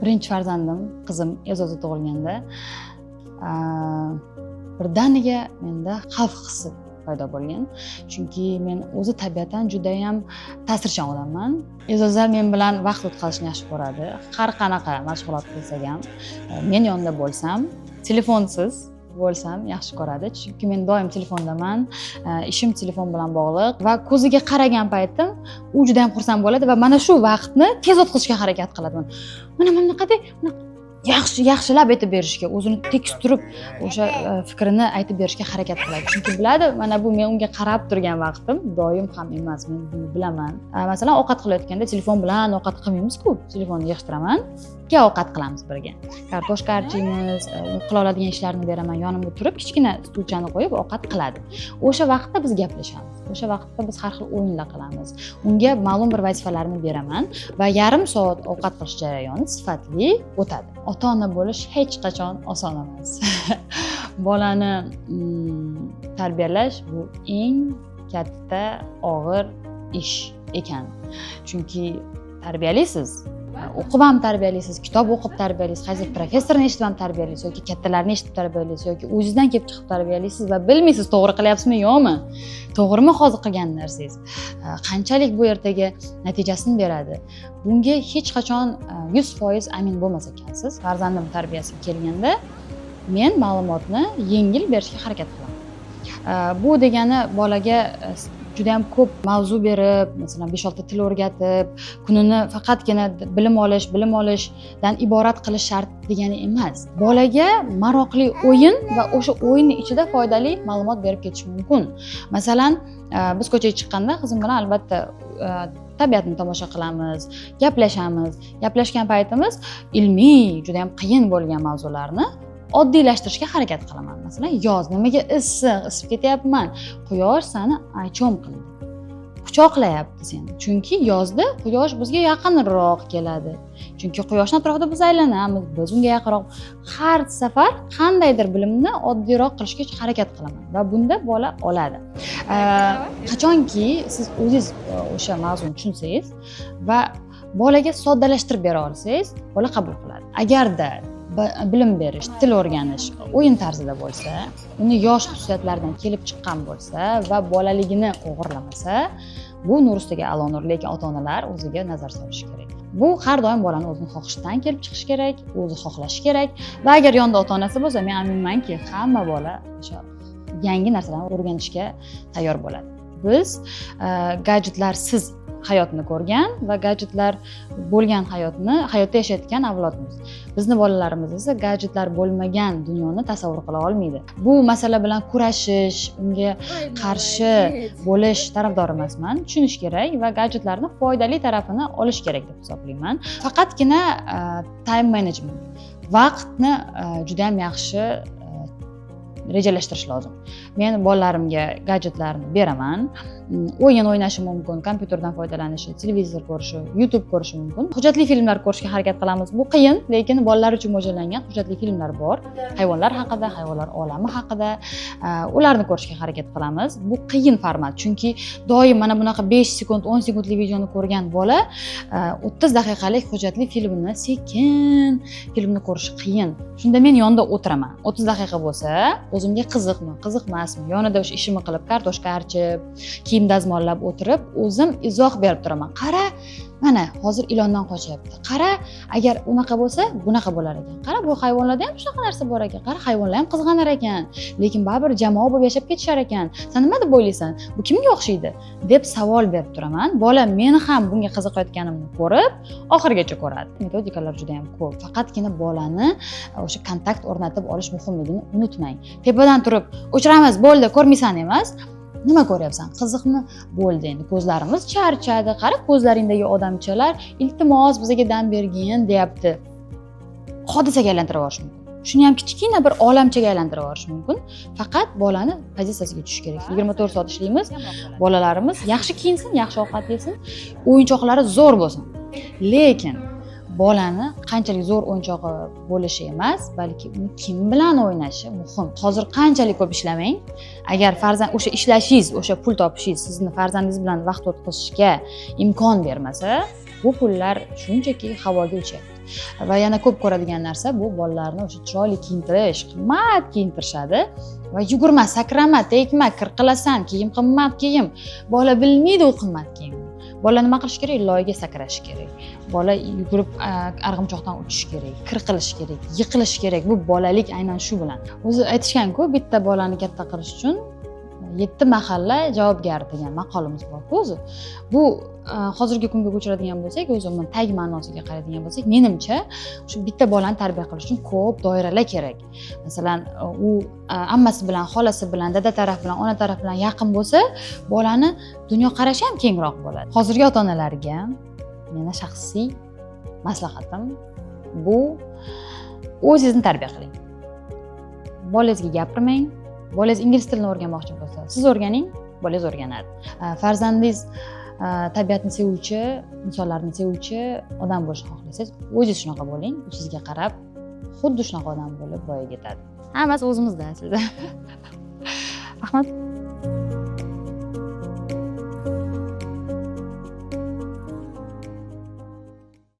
Birinchi farzandim, qizim E'zoza tug'ilganda birdaniga menda xavf hissi paydo bo'lgan, chunki men o'zi tabiatan judayam ta'sirchan odamman. E'zoza men bilan vaqt o'tkazishni yaxshi ko'radi. Har qanaqa mashg'ulot qilsak ham, men yonida bo'lsam, telefonsiz bo'lsam yaxshi ko'radi, chunki men doim telefondaman, ishim telefon bilan bog'liq va ko'ziga qaragan paytim u juda yam xursand bo'ladi va mana shu vaqtni tez o'tkazishga harakat qiladi. Mana bunaqada yaxshi, yaxshilab aytib berishga, o'zini tekis turib, o'sha fikrini aytib berishga harakat qiladi, chunki biladi, mana bu men unga qarab turgan vaqtim, doim ham emas, men buni bilaman. Masalan, ovqat qilayotganda telefon bilan ovqat qilmaymizku, telefonni yig'ishtiraman, ikki ovqat qilamiz birga, kartoshka archiymiz, u qila oladigan ishlarini beraman, yonimda turib, kichkina stulchani qo'yib ovqat qiladi. O'sha vaqtda biz gaplashamiz, o'sha vaqtda biz har xil o'yinlar qilamiz, unga ma'lum bir vazifalarni beraman va yarim soat ovqat qilish jarayoni sifatli o'tadi. Ota ona bo'lish hech qachon oson emas. Bolani tarbiyalash bu eng katta og'ir ish ekan, chunki tarbiyalaysiz, o'qib ham tarbiyalaysiz, kitob o'qib tarbiyalaysiz, qaysidir professorni eshitib ham tarbiyalaysiz yoki kattalarni eshitib tarbiyalaysiz yoki o'zingizdan kelib chiqib tarbiyalaysiz va bilmaysiz, to'g'ri qilyapsizmi, yo'qmi, to'g'rimi hozir qilgan narsangiz, qanchalik bu ertaga natijasini beradi, bunga hech qachon 100% amin bo'lmas ekansiz. Farzandim tarbiyasiga kelganda, men ma'lumotni yengil berishga harakat qilaman. Bu degani bolaga juda yam ko'p mavzu berib, masalan, besh olti til o'rgatib, kunini faqatgina bilim olish, bilim olishdan iborat qilish shart degani emas. Bolaga maroqli o'yin va o'sha o'yinni ichida foydali ma'lumot berib ketish mumkin. Masalan, biz ko'chaga chiqqanda qizim bilan albatta tabiatni tomosha qilamiz, gaplashamiz. Gaplashgan paytimiz ilmiy, juda yam qiyin bo'lgan mavzularni oddiylashtirishga harakat qilaman. Masalan, yoz nimaga issiq, isib ketyapman? Quyosh sani о чем qildi, quchoqlayapti seni, chunki yozda quyosh bizga yaqinroq keladi, chunki quyoshni atrofida biz aylanamiz, biz unga yaqinroq. Har safar qandaydir bilimni oddiyroq qilishga harakat qilaman va bunda bola oladi. Qachonki siz o'zingiz o'sha mavzuni tushunsangiz va bolaga soddalashtirib bera olsangiz, bola qabul qiladi. Agarda bilim berish, til o'rganish o'yin tarzida bo'lsa, uni yosh xususiyatlaridan kelib chiqqan bo'lsa va bolaligini o'g'irlamasa, bu nur ustiga a'lo nur. Lekin ota onalar o'ziga nazar solishi kerak. Bu har doim bolani o'zini xohishidan kelib chiqishi kerak, o'zi xohlashi kerak va agar yonida ota onasi bo'lsa, men aminmanki, hamma bola o'sha yangi narsalarni o'rganishga tayyor bo'ladi. Biz gadjetlarsiz hayotni ko'rgan va gadjetlar bo'lgan hayotda yashayotgan avlodmiz. Bizni bolalarimiz esa gadjetlar bo'lmagan dunyoni tasavvur qila olmaydi. Bu masala bilan kurashish, unga qarshi bo'lish tarafdori emasman. Tushunish kerak va gadjetlarni foydali tarafini olish kerak deb hisoblayman. Faqatgina time management, vaqtni juda ham yaxshi rejalashtirish lozim. Men bolalarimga gadjetlarni beraman. O'yin o'ynashi mumkin, kompyuterdan foydalanishi, televizor ko'rishi, YouTube ko'rishi mumkin. Hujjatli filmlar ko'rishga harakat qilamiz. Bu qiyin, lekin bolalar uchun mo'ljallangan hujjatli filmlar bor, hayvonlar haqida, hayvonlar olami haqida. Ularni ko'rishga harakat qilamiz. Bu qiyin format, chunki doim mana bunaqa 5 sekund, 10 sekundlik videoni ko'rgan bola 30 daqiqalik hujjatli filmni, sekin filmni ko'rishi qiyin. Shunda men yonida o'tiraman. 30 daqiqa bo'lsa, o'zimga qiziqmi, qiziq emasmi, yonida o'sha ishimni qilib, kartoshka archib, kiyim dazmollab o'tirib, o'zim izoh berib turaman: "Qara, mana hozir ilondan qochyapti. Qara, agar unaqa bo'lsa, bunaqa bo'lar ekan. Qara, bu hayvonlarda ham shunaqa narsa bor ekan. Qara, hayvonlar ham qizg'anar ekan, lekin baribir jamoa bo'lib yashab ketishar ekan. San nima deb o'ylaysan, bu kimga o'xshaydi?" deb savol berib turaman. Bola meni ham bunga qiziqayotganimni ko'rib, oxirigacha ko'radi. Metodikalar juda yam ko'p, faqatgina bolani o'sha kontakt o'rnatib olish muhimligini unutmang. Tepadan turib "O'chiramiz, bo'ldi, ko'rmaysan" emas, "Nima ko'ryapsan, qiziqmi? Bo'ldi, endi ko'zlarimiz charchadi. Qara, ko'zlaringdagi odamchalar 'Iltimos, bizga dam bergin' deyapti." Hodisaga aylantirib yuborish mumkin shuni ham, kichkina bir olamchaga aylantirib yuborish mumkin. Faqat bolani pozitsiyasiga tushish kerak. 24 soat ishlaymiz. Bolalarimiz yaxshi kiyinsin, yaxshi ovqat yesin, o'yinchoqlari zo'r bo'lsin, lekin bolani qanchalik zo'r o'yinchog'i bo'lishi emas, balki uni kim bilan o'ynashi muhim. Hozir qanchalik ko'p ishlamang, agar farzand, o'sha ishlashingiz, o'sha pul topishingiz sizni farzandingiz bilan vaqt o'tkazishga imkon bermasa, bu pullar shunchaki havoga uchyapti. Va yana ko'p ko'radigan narsa, bu bolalarni o'sha chiroyli kiyintirish, qimmat kiyintirishadi va yugurma, sakrama, tegma, kir qilasan, kiyim qimmat kiyim. Bola bilmaydi u qimmat kiyimni. Bola nima qilishi kerak? Loyga sakrashi kerak, bola yugurib arg'imchoqdan uchishi kerak, kir qilishi kerak, yiqilishi kerak. Bu bolalik aynan shu bilan. O'zi aytishganku, bitta bolani katta qilish uchun yetti mahalla javobgar degan maqolimiz borku o'zi. Bu hozirgi kunga ko'chiradigan bo'lsak, o'zi umuman tag ma'nosiga qaraydigan bo'lsak, menimcha, shu bitta bolani tarbiya qilish uchun ko'p doiralar kerak. Masalan, u ammasi bilan, xolasi bilan, dada taraf bilan, ona taraf bilan yaqin bo'lsa, bolani dunyoqarashi ham kengroq bo'ladi. Hozirgi ota onalarga meni shaxsiy maslahatim bu: o'zingizni tarbiya qiling, bolangizga gapirmang. Bolangiz ingliz tilini o'rganmoqchi bo'lsa, siz o'rganing, bolangiz o'rganadi. Farzandingiz tabiatni sevuvchi, insonlarni sevuvchi odam bo'lishini xohlasangiz, o'zingiz shunaqa bo'ling, u sizga qarab xuddi shunaqa odam bo'lib voyaga yetadi. Hammasi o'zimizda aslida. Rahmat.